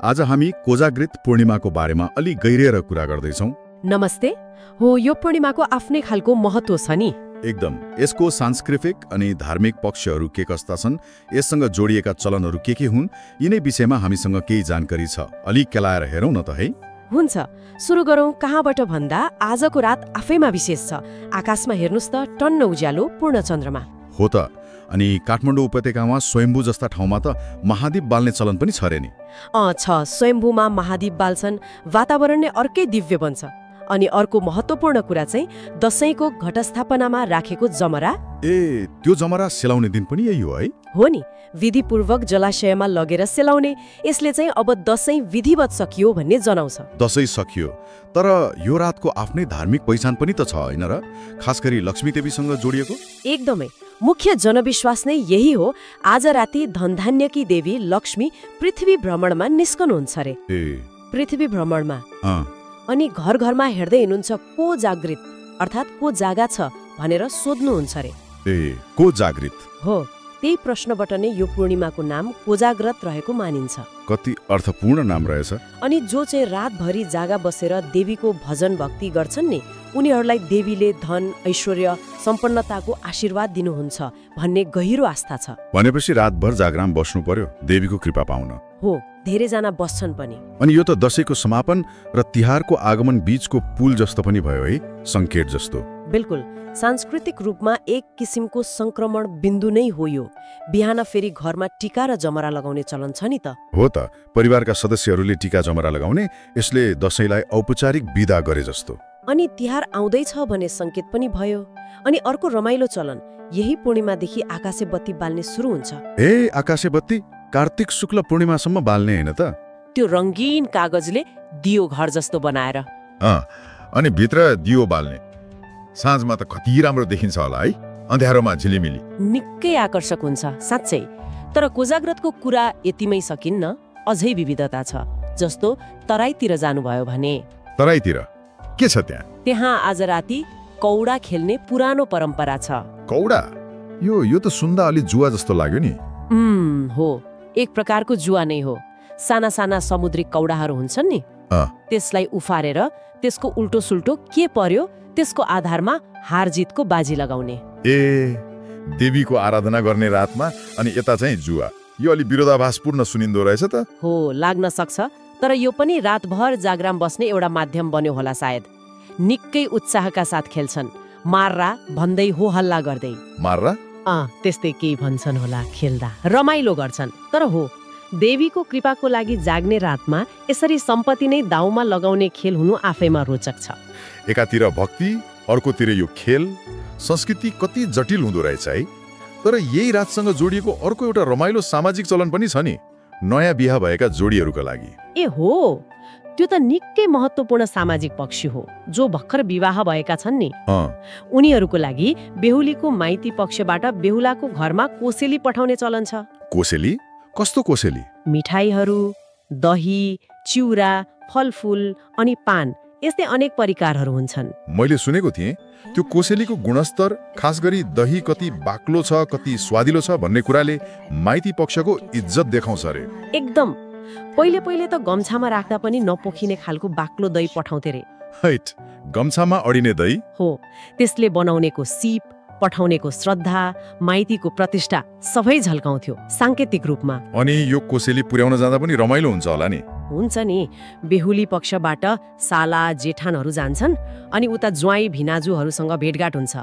आज हामी कोजाग्रत पूर्णिमाको बारेमा अलि गहिरिएर कुरा गर्दैछौँ। नमस्ते। हो, यो पूर्णिमाको आफ्नै खालको महत्त्व छ नि। एकदम। यसको सांस्कृतिक अनि धार्मिक पक्षहरू के कस्ता छन्, यससँग जोडिएका चलनहरू के हुन्, यिनै विषयमा हामीसँग केही जानकारी छ। अलि केलाएर हेरौँ न त है। हुन्छ, सुरु गरौँ। कहाँबाट भन्दा आजको रात आफैमा विशेष छ। आकाशमा हेर्नुस् त, टन्न उज्यालो, पूर्ण चन्द्रमा हो त। अनि काठमाडौँ उपत्यकामा स्वयम्भू जस्ता ठाउँमा त महादीप बाल्ने चलन पनि छ रे नि। छ, स्वयम्भूमा महादीप बाल्छन्, वातावरण नै अर्कै दिव्य बन्छ। अनि अर्को महत्त्वपूर्ण कुरा चाहिँ दशैंको घटस्थापनामा राखेको जमरा। त्यो जमरा सेलाउने दिन पनि यही हो है? हो नि, विधिपूर्वक जलाशयमा लगेर सेलाउने। यसले चाहिँ अब दशैं विधिवत सकियो भन्ने जनाउँछ। दशैं सकियो, तर यो रातको आफ्नै धार्मिक पहिचान पनि त छ हैन र? खास गरी लक्ष्मी देवीसँग जोडिएको। एकदमै। मुख्य जनविश्वास नै यही हो। आज राति धनधान्यकी देवी लक्ष्मी पृथ्वी भ्रमणमा निस्कनुहुन्छ रे। पृथ्वी भ्रमणमा। अनि घर घरमा हेर्दै हिँड्नुहुन्छ, को जागृत अर्थात् को जागा छ भनेर सोध्नुहुन्छ रे। को जागृत? हो, त्यही प्रश्नबाट नै यो पूर्णिमाको नाम कोजाग्रत रहेको मानिन्छ। कति अर्थपूर्ण नाम रहेछ। अनि जो चाहिँ रातभरि जागा बसेर देवीको भजन भक्ति गर्छन् नि, उनीहरूलाई देवीले धन, ऐश्वर्य, सम्पन्नताको आशीर्वाद दिनुहुन्छ भन्ने गहिरो आस्था छ। भनेपछि रातभर जागराम बस्नु पर्यो देवीको कृपा पाउन। हो, धेरैजना बस्छन् पनि। अनि यो त दशैंको समापन र तिहारको आगमन बीचको पुल जस्तो पनि भयो है, संकेत जस्तो। बिल्कुल। सांस्कृतिक रूपमा एक किसिमको संक्रमण बिन्दु नै हो यो। बिहान फेरि घरमा टीका र जमरा लगाउने चलन छ नि त। हो त, परिवारका सदस्यहरूले टीका जमरा लगाउने, यसले दशैंलाई औपचारिक बिदा गरे जस्तो। अनि तिहार आउँदैछ भन्ने संकेत पनि भयो। अनि अर्को रमाइलो चलन, यही पूर्णिमादेखि आकाशे बत्ती बाल्ने सुरु हुन्छ। आकाशे बत्ती कार्तिक शुक्ल पूर्णिमासम्म बाल्ने हैन त? त्यो रंगीन कागजले दियो घर जस्तो बनाएर। अनि भित्र दियो बाल्ने। साँझमा त कति राम्रो देखिन्छ होला है, अँध्यारोमा झिलिमिली। निकै आकर्षक हुन्छ साँच्चै। तर कोजाग्रतको कुरा यतिमै सकिन्न, अझै विविधता छ। जस्तो तराईतिर जानुभयो भने। तराईतिर के छ त्यहाँ? त्यहाँ आज राति कौडा खेल्ने पुरानो परम्परा छ। कौडा? यो त सुन्दा अलि जुवा जस्तो लाग्यो नि। हो, एक प्रकारको जुवा नै हो। साना साना समुद्री कौडाहरू हुन्छन् नि, त्यसलाई उफारेर त्यसको उल्टो सुल्टो के पर्यो त्यसको आधारमा हार जितको बाजी लगाउने। देवीको आराधना गर्ने रातमा अनि यता चाहिँ जुवा। यो अलि विरोधाभासपूर्ण सुनिन्दो रहेछ त। हो, लाग्न सक्छ। तर यो पनि रातभर जागराम बस्ने एउटा माध्यम बन्यो होला सायद। निकै उत्साहका साथ खेल्छन्, मार्रा भन्दै हो हल्ला गर्दै। मार्रा? त्यस्तै केही भन्छन् होला, खेल्दा रमाइलो गर्छन्। तर हो, देवीको कृपाको लागि जाग्ने रातमा यसरी सम्पत्ति नै दाउमा लगाउने खेल हुनु आफैमा रोचक छ। एकातिर भक्ति, अर्कोतिर यो खेल। संस्कृति कति जटिल हुँदो रहेछ है। तर यही रातसँग जोडिएको अर्को एउटा रमाइलो सामाजिक चलन पनि छ नि, नयाँ बिहा भएका जोडीहरूका लागि। हो, त्यो त निकै महत्त्वपूर्ण सामाजिक पक्ष हो। जो भर्खर विवाह भएका छन् नि, उनीहरूको लागि बेहुलीको माइती पक्षबाट बेहुलाको घरमा कोसेली पठाउने चलन छ। कोसेली? कस्तो कोसेली? मिठाईहरू, दही, चिउरा, फलफूल अनि पान, यस्तै अनेक परिकारहरू हुन्छन्। मैले सुनेको थिएँ त्यो कोसेलीको गुणस्तर, खास गरी दही कति बाक्लो छ, कति स्वादिलो छ भन्ने कुराले माइती पक्षको इज्जत देखाउँछ अरे। एकदम। पहिले पहिले त गम्छामा राख्दा पनि नपोखिने खालको बाक्लो दही पठाउँथे रे। हैट, गम्छामा अडिने दही? हो, त्यसले बनाउनेको सिप, पठाउनेको श्रद्धा, माइतीको प्रतिष्ठा सबै झल्काउँथ्यो सांकेतिक रूपमा। अनि यो कोसेली पुर्याउन जाँदा पनि रमाइलो हुन्छ होला नि? हुन्छ नि। बेहुली पक्षबाट साला जेठानहरू जान्छन्, अनि उता ज्वाइँ भिनाजुहरूसँग भेटघाट हुन्छ।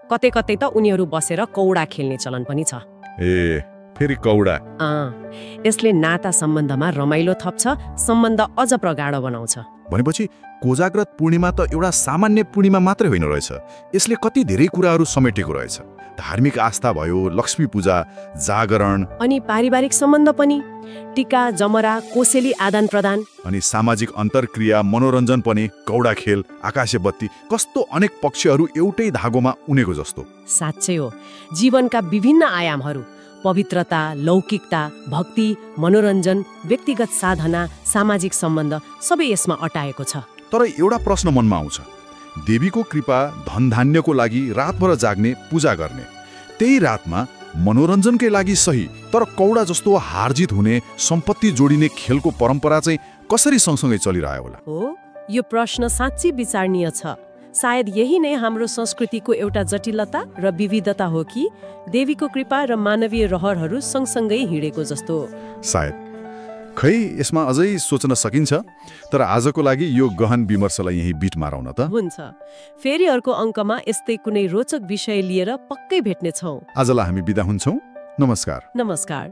कतै कतै त उनीहरू बसेर कौडा खेल्ने चलन पनि छ। फेरि कौडा? यसले नाता सम्बन्धमा रमाइलो थप्छ, सम्बन्ध अझ प्रगाढ बनाउँछ। भनेपछि कोजाग्रत पूर्णिमा त एउटा सामान्य पूर्णिमा मात्रै होइन रहेछ, यसले कति धेरै कुराहरू समेटेको रहेछ। धार्मिक आस्था भयो, लक्ष्मी पूजा, जागरण, अनि पारिवारिक सम्बन्ध पनि, टीका, जमरा, कोसेली आदान प्रदान, अनि सामाजिक अन्तर्क्रिया, मनोरञ्जन पनि, कौडा खेल, आकाशे बत्ती, कस्तो अनेक पक्षहरू एउटै धागोमा उनेको जस्तो। साँच्चै हो, जीवनका विभिन्न आयामहरू, पवित्रता, लौकिकता, भक्ति, मनोरञ्जन, व्यक्तिगत साधना, सामाजिक सम्बन्ध सबै यसमा अटाएको छ। तर एउटा प्रश्न मनमा आउँछ, देवीको कृपा, धनधान्यको लागि रातभर जाग्ने, पूजा गर्ने, त्यही रातमा मनोरञ्जनकै लागि सही तर कौडा जस्तो हारजित हुने सम्पत्ति जोडिने खेलको परम्परा चाहिँ कसरी सँगसँगै चलिरह्यो होला? हो, यो प्रश्न साँच्चै विचारणीय छ। सायद यही नै हाम्रो संस्कृतिको एउटा जटिलता र विविधता हो कि देवीको कृपा र मानवीय रहरहरू सँगसँगै हिँडेको जस्तो। सायद। खै यसमा अझै सोच्न सकिन्छ, तर आजको लागि यो गहन विमर्शलाई यही बिट मारौँ न त। हुन्छ। फेरि अर्को अङ्कमा यस्तै कुनै रोचक विषय लिएर पक्कै भेट्नेछौँ। आजलाई हामी बिदा हुन्छौँ। नमस्कार। नमस्कार।